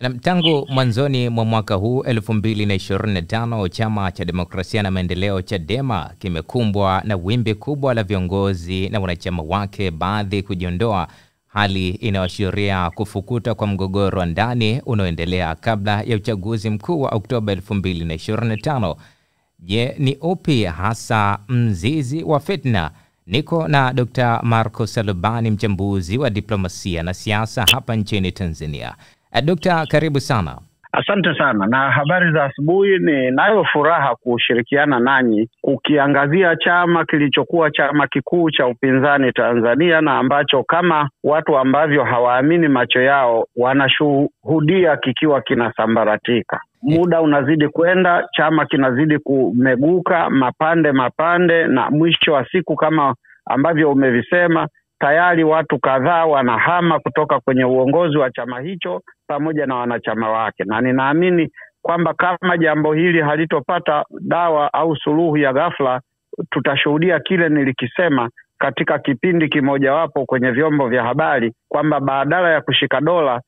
Na tangu mwanzoni mwa mwaka huu 2025, Chama cha Demokrasia na Maendeleo Chadema kimekumbwa na wimbi kubwa la viongozi na wanachama wake baadhi kujiondoa, hali inayoashiria kufukuta kwa mgogoro wa ndani unaoendelea kabla ya uchaguzi mkuu wa Oktoba 2025. Je, ni upi hasa mzizi wa fitna? Niko na Dr. Marco Salubani, mchambuzi wa diplomasia na siasa hapa nchini Tanzania. Dr. karibu sana. Asante sana na habari za asubuhi. Ninayo furaha kushirikiana nanyi kukiangazia chama kilichokuwa chama kikuu cha upinzani Tanzania na ambacho kama watu ambavyo hawaamini macho yao wanashuhudia kikiwa kinasambaratika. Muda unazidi kwenda, chama kinazidi kumeguka mapande mapande, na mwisho wa siku kama ambavyo umevisema tayari watu kadhaa wanahama kutoka kwenye uongozi wa chama hicho pamoja na wanachama wake. Na ninaamini kwamba kama jambo hili halitopata dawa au suluhu ya ghafla, tutashuhudia kile nilikisema katika kipindi kimojawapo kwenye vyombo vya habari kwamba badala ya kushika dola,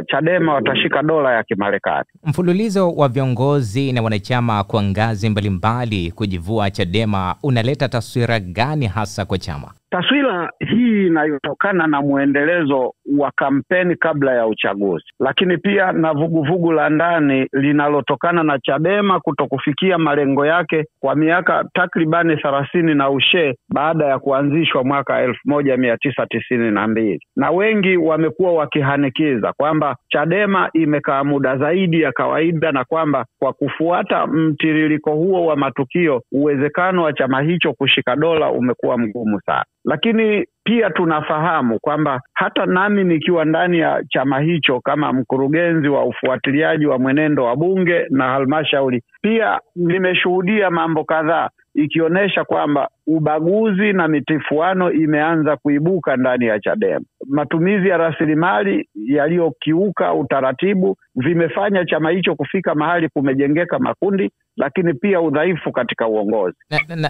Chadema watashika dola ya Kimarekani. Mfululizo wa viongozi na wanachama kwa ngazi mbalimbali kujivua Chadema unaleta taswira gani hasa kwa chama? Taswira hii inayotokana na muendelezo wa kampeni kabla ya uchaguzi, lakini pia na vuguvugu la ndani linalotokana na Chadema kutokufikia malengo yake kwa miaka takribani 30 na ushe baada ya kuanzishwa mwaka 1992. Na wengi wamekuwa wakihanikiza kwamba Chadema imekaa muda zaidi ya kawaida na kwamba kwa kufuata mtiririko huo wa matukio uwezekano wa chama hicho kushika dola umekuwa mgumu sana. Lakini pia tunafahamu kwamba hata nami nikiwa ndani ya chama hicho kama mkurugenzi wa ufuatiliaji wa mwenendo wa bunge na halmashauri, pia nimeshuhudia mambo kadhaa ikionyesha kwamba ubaguzi na mitifuano imeanza kuibuka ndani ya Chadema. Matumizi ya rasilimali yaliyokiuka utaratibu vimefanya chama hicho kufika mahali kumejengeka makundi, lakini pia udhaifu katika uongozi.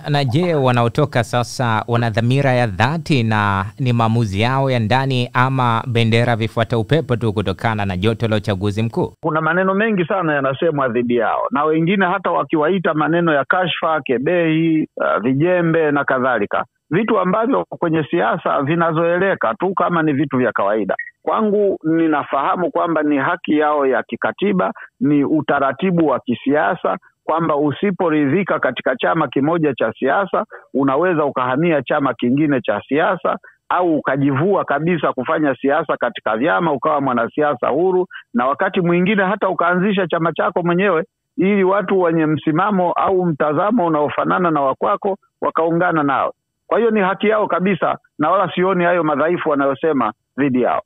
Na je, wanaotoka sasa wana dhamira ya dhati na ni maamuzi yao ya ndani ama bendera vifuata upepo tu kutokana na joto la uchaguzi mkuu? Kuna maneno mengi sana yanasemwa dhidi yao, na wengine hata wakiwaita maneno ya kashfa, kebehi, vijembe na kadhalika, vitu ambavyo kwenye siasa vinazoeleka tu kama ni vitu vya kawaida. Kwangu ninafahamu kwamba ni haki yao ya kikatiba, ni utaratibu wa kisiasa kwamba usiporidhika katika chama kimoja cha siasa unaweza ukahamia chama kingine cha siasa au ukajivua kabisa kufanya siasa katika vyama ukawa mwanasiasa huru, na wakati mwingine hata ukaanzisha chama chako mwenyewe ili watu wenye msimamo au mtazamo unaofanana na wakwako wakaungana nao. Kwa hiyo ni haki yao kabisa na wala sioni hayo madhaifu wanayosema dhidi yao.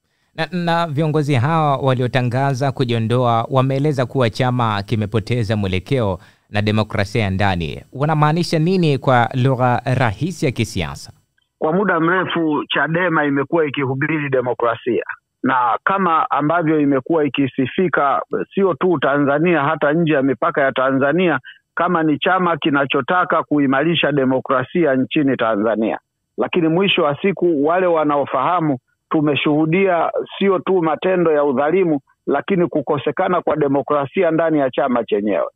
Na viongozi hawa waliotangaza kujiondoa wameeleza kuwa chama kimepoteza mwelekeo na demokrasia ya ndani. Wanamaanisha nini kwa lugha rahisi ya kisiasa? Kwa muda mrefu Chadema imekuwa ikihubiri demokrasia, na kama ambavyo imekuwa ikisifika sio tu Tanzania, hata nje ya mipaka ya Tanzania, kama ni chama kinachotaka kuimarisha demokrasia nchini Tanzania. Lakini mwisho wa siku wale wanaofahamu, tumeshuhudia sio tu matendo ya udhalimu, lakini kukosekana kwa demokrasia ndani ya chama chenyewe.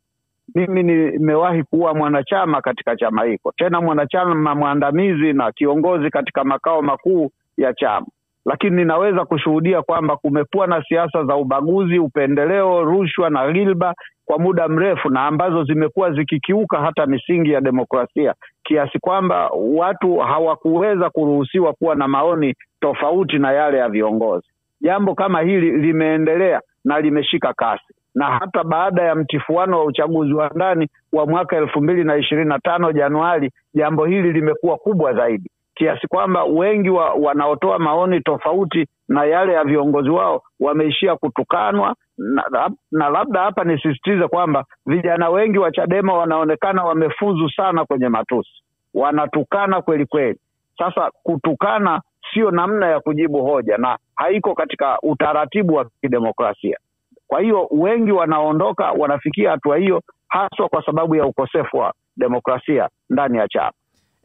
Mimi nimewahi kuwa mwanachama katika chama hiko, tena mwanachama mwandamizi na kiongozi katika makao makuu ya chama. Lakini ninaweza kushuhudia kwamba kumekuwa na siasa za ubaguzi, upendeleo, rushwa na ghilba kwa muda mrefu, na ambazo zimekuwa zikikiuka hata misingi ya demokrasia, kiasi kwamba watu hawakuweza kuruhusiwa kuwa na maoni tofauti na yale ya viongozi. Jambo kama hili limeendelea na limeshika kasi, na hata baada ya mtifuano wa uchaguzi wa ndani wa mwaka 2025 Januari, jambo hili limekuwa kubwa zaidi, kiasi kwamba wengi wanaotoa maoni tofauti na yale ya viongozi wao wameishia kutukanwa. Na labda hapa nisisitize kwamba vijana wengi wa Chadema wanaonekana wamefuzu sana kwenye matusi, wanatukana kweli kweli. Sasa kutukana sio namna ya kujibu hoja na haiko katika utaratibu wa kidemokrasia. Kwa hiyo wengi wanaondoka wanafikia hatua hiyo haswa kwa sababu ya ukosefu wa demokrasia ndani ya chama.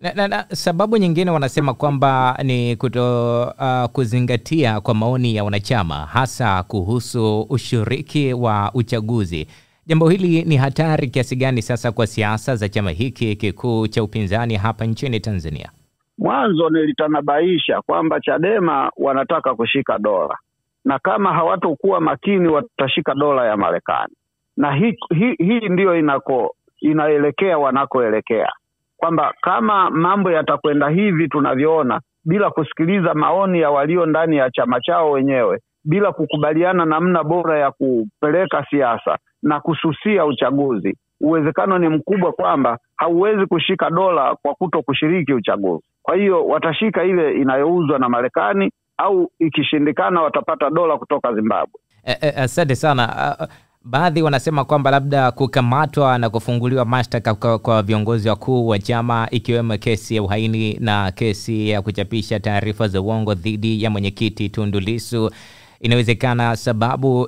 Na sababu nyingine wanasema kwamba ni kuto kuzingatia kwa maoni ya wanachama hasa kuhusu ushiriki wa uchaguzi. Jambo hili ni hatari kiasi gani sasa kwa siasa za chama hiki kikuu cha upinzani hapa nchini Tanzania? Mwanzo nilitanabaisha kwamba Chadema wanataka kushika dola, na kama hawatokuwa makini watashika dola ya Marekani. Na hii ndiyo inaelekea wanakoelekea, kwamba kama mambo yatakwenda hivi tunavyoona, bila kusikiliza maoni ya walio ndani ya chama chao wenyewe, bila kukubaliana namna bora ya kupeleka siasa na kususia uchaguzi, uwezekano ni mkubwa kwamba hauwezi kushika dola kwa kuto kushiriki uchaguzi. Kwa hiyo watashika ile inayouzwa na Marekani, au ikishindikana watapata dola kutoka Zimbabwe. Asante sana. Baadhi wanasema kwamba labda kukamatwa na kufunguliwa mashtaka kwa viongozi wakuu wa chama, ikiwemo kesi ya uhaini na kesi ya kuchapisha taarifa za uongo dhidi ya mwenyekiti Tundu Lissu, inawezekana sababu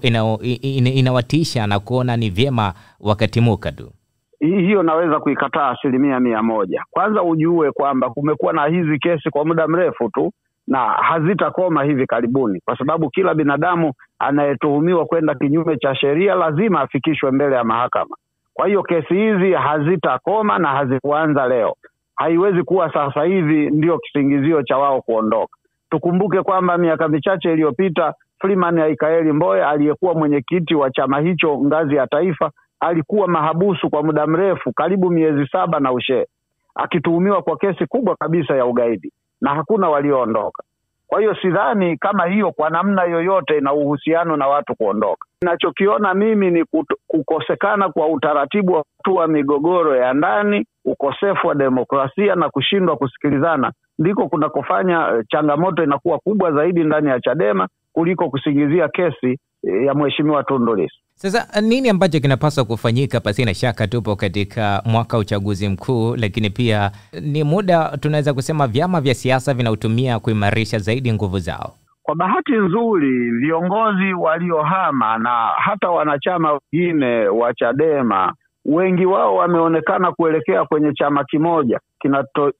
inawatisha na kuona ni vyema wakatimuka tu. Hiyo naweza kuikataa 100%. Kwanza ujue kwamba kumekuwa na hizi kesi kwa muda mrefu tu na hazitakoma hivi karibuni, kwa sababu kila binadamu anayetuhumiwa kwenda kinyume cha sheria lazima afikishwe mbele ya mahakama. Kwa hiyo kesi hizi hazitakoma na hazikuanza leo. Haiwezi kuwa sasa hivi ndio kisingizio cha wao kuondoka. Tukumbuke kwamba miaka michache iliyopita Freeman Aikaeli Mbowe aliyekuwa mwenyekiti wa chama hicho ngazi ya taifa alikuwa mahabusu kwa muda mrefu, karibu miezi 7 na ushe, akituhumiwa kwa kesi kubwa kabisa ya ugaidi, na hakuna walioondoka. Kwa hiyo sidhani kama hiyo kwa namna yoyote ina uhusiano na watu kuondoka. Ninachokiona mimi ni kukosekana kwa utaratibu wa kutua migogoro ya ndani, ukosefu wa demokrasia na kushindwa kusikilizana, ndiko kunakofanya changamoto inakuwa kubwa zaidi ndani ya Chadema kuliko kusingizia kesi ya Mheshimiwa Tundu Lissu. Sasa nini ambacho kinapaswa kufanyika? Pasina shaka tupo katika mwaka uchaguzi mkuu, lakini pia ni muda tunaweza kusema vyama vya siasa vinautumia kuimarisha zaidi nguvu zao. Kwa bahati nzuri viongozi waliohama na hata wanachama wengine wa Chadema wengi wao wameonekana kuelekea kwenye chama kimoja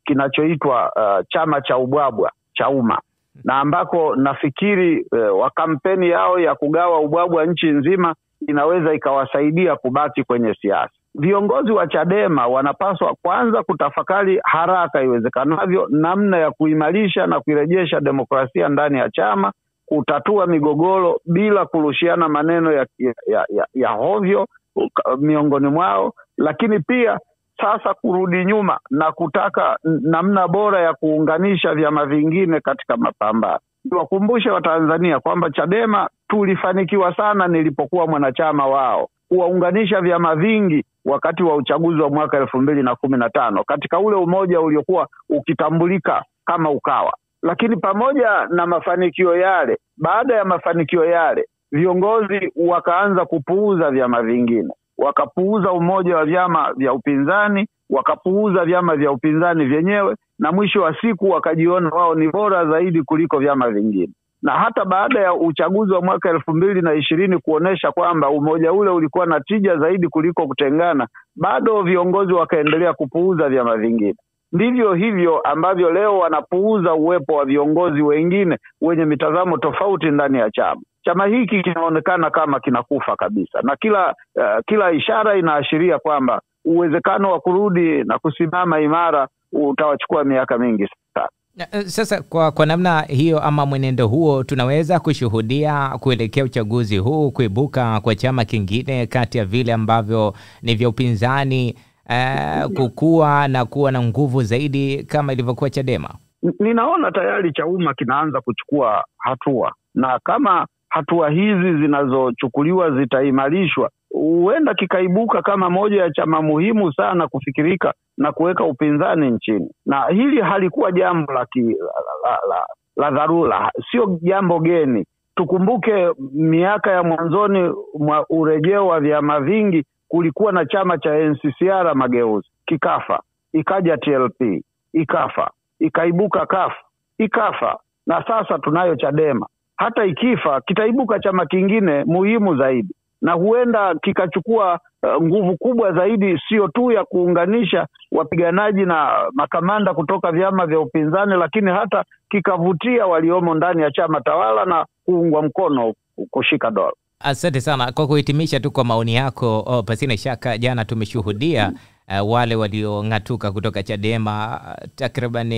kinachoitwa chama cha ubwabwa cha umma, na ambako nafikiri wa kampeni yao ya kugawa ubwabwa nchi nzima inaweza ikawasaidia kubaki kwenye siasa. Viongozi wa Chadema wanapaswa kwanza kutafakari haraka iwezekanavyo namna ya kuimarisha na kuirejesha demokrasia ndani ya chama, kutatua migogoro bila kurushiana maneno ya hovyo miongoni mwao, lakini pia sasa kurudi nyuma na kutaka namna bora ya kuunganisha vyama vingine katika mapambano. Niwakumbushe Watanzania kwamba Chadema tulifanikiwa sana nilipokuwa mwanachama wao kuwaunganisha vyama vingi wakati wa uchaguzi wa mwaka 2015 katika ule umoja uliokuwa ukitambulika kama Ukawa. Lakini pamoja na mafanikio yale, baada ya mafanikio yale viongozi wakaanza kupuuza vyama vingine, wakapuuza umoja wa vyama vya upinzani, wakapuuza vyama vya upinzani vyenyewe, na mwisho wa siku wakajiona wao ni bora zaidi kuliko vyama vingine. Na hata baada ya uchaguzi wa mwaka 2020 kuonesha kwamba umoja ule ulikuwa na tija zaidi kuliko kutengana, bado viongozi wakaendelea kupuuza vyama vingine. Ndivyo hivyo ambavyo leo wanapuuza uwepo wa viongozi wengine wenye mitazamo tofauti ndani ya chama. Chama hiki kinaonekana kama kinakufa kabisa, na kila ishara inaashiria kwamba uwezekano wa kurudi na kusimama imara utawachukua miaka mingi sana. Sasa kwa namna hiyo ama mwenendo huo, tunaweza kushuhudia kuelekea uchaguzi huu kuibuka kwa chama kingine kati ya vile ambavyo ni vya upinzani kukua na kuwa na nguvu zaidi kama ilivyokuwa Chadema? Ninaona tayari Chauma kinaanza kuchukua hatua, na kama hatua hizi zinazochukuliwa zitaimarishwa, huenda kikaibuka kama moja ya chama muhimu sana kufikirika na kuweka upinzani nchini. Na hili halikuwa jambo la dharura, sio jambo geni. Tukumbuke miaka ya mwanzoni mwa urejeo wa vyama vingi kulikuwa na chama cha NCCR Mageuzi, kikafa, ikaja TLP, ikafa, ikaibuka CUF, ikafa, na sasa tunayo Chadema. Hata ikifa kitaibuka chama kingine muhimu zaidi. na huenda kikachukua nguvu kubwa zaidi, sio tu ya kuunganisha wapiganaji na makamanda kutoka vyama vya upinzani, lakini hata kikavutia waliomo ndani ya chama tawala na kuungwa mkono kushika dola. Asante sana kwa kuhitimisha tu kwa maoni yako. Pasina shaka jana tumeshuhudia wale waliong'atuka kutoka Chadema, takriban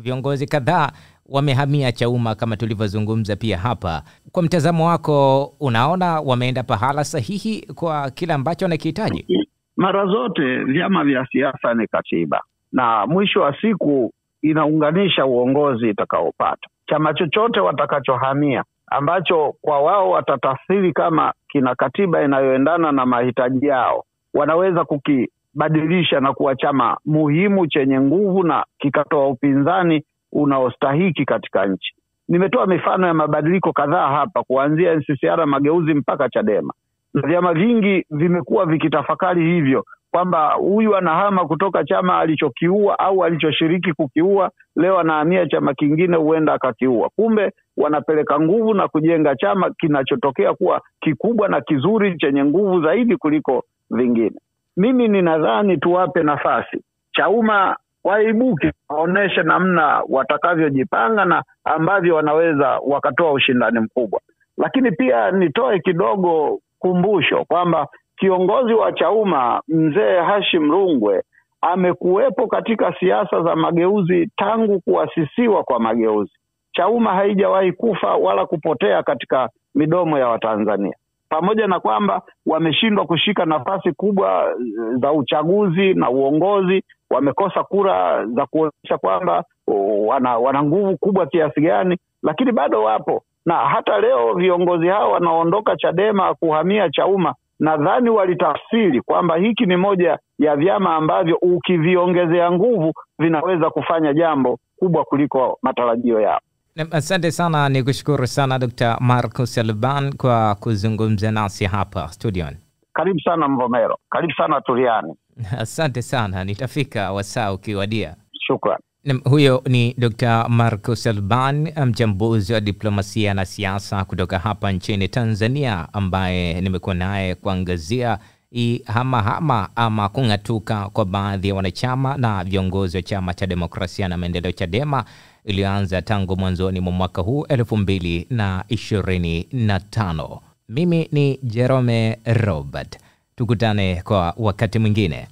viongozi kadhaa wamehamia Chauma kama tulivyozungumza pia hapa. Kwa mtazamo wako, unaona wameenda pahala sahihi kwa kila ambacho wanakihitaji? Mara zote vyama vya siasa ni katiba, na mwisho wa siku inaunganisha uongozi itakaopata. Chama chochote watakachohamia ambacho kwa wao watatafsiri kama kina katiba inayoendana na mahitaji yao, wanaweza kukibadilisha na kuwa chama muhimu chenye nguvu na kikatoa upinzani unaostahiki katika nchi. Nimetoa mifano ya mabadiliko kadhaa hapa, kuanzia NCCR Mageuzi mpaka Chadema. Na vyama vingi vimekuwa vikitafakari hivyo, kwamba huyu anahama kutoka chama alichokiua au alichoshiriki kukiua, leo anahamia chama kingine, huenda akakiua. Kumbe wanapeleka nguvu na kujenga chama kinachotokea kuwa kikubwa na kizuri chenye nguvu zaidi kuliko vingine. Mimi ninadhani tuwape nafasi Chauma waibuke, waoneshe namna watakavyojipanga na ambavyo wanaweza wakatoa ushindani mkubwa. Lakini pia nitoe kidogo kumbusho kwamba kiongozi wa Chauma Mzee Hashim Rungwe amekuwepo katika siasa za mageuzi tangu kuasisiwa kwa mageuzi. Chauma haijawahi kufa wala kupotea katika midomo ya Watanzania. Pamoja na kwamba wameshindwa kushika nafasi kubwa za uchaguzi na uongozi, wamekosa kura za kuonyesha kwamba wana nguvu kubwa kiasi gani, lakini bado wapo. Na hata leo viongozi hao wanaondoka Chadema kuhamia Chauma, nadhani walitafsiri kwamba hiki ni moja ya vyama ambavyo ukiviongezea nguvu vinaweza kufanya jambo kubwa kuliko matarajio yao. Asante sana, nikushukuru sana Dr. Marcus Alban kwa kuzungumza nasi hapa studio. Karibu sana Mvomero, karibu sana Turiani. Asante sana, nitafika wasaa ukiwadia. Shukrani. Huyo ni Dr. Marcus Alban, mchambuzi wa diplomasia na siasa kutoka hapa nchini Tanzania, ambaye nimekuwa naye kuangazia hamahama ama kung'atuka kwa baadhi ya wanachama na viongozi wa Chama cha Demokrasia na Maendeleo Chadema iliyoanza tangu mwanzoni mwa mwaka huu 2025. Mimi ni Jerome Robert. Tukutane kwa wakati mwingine.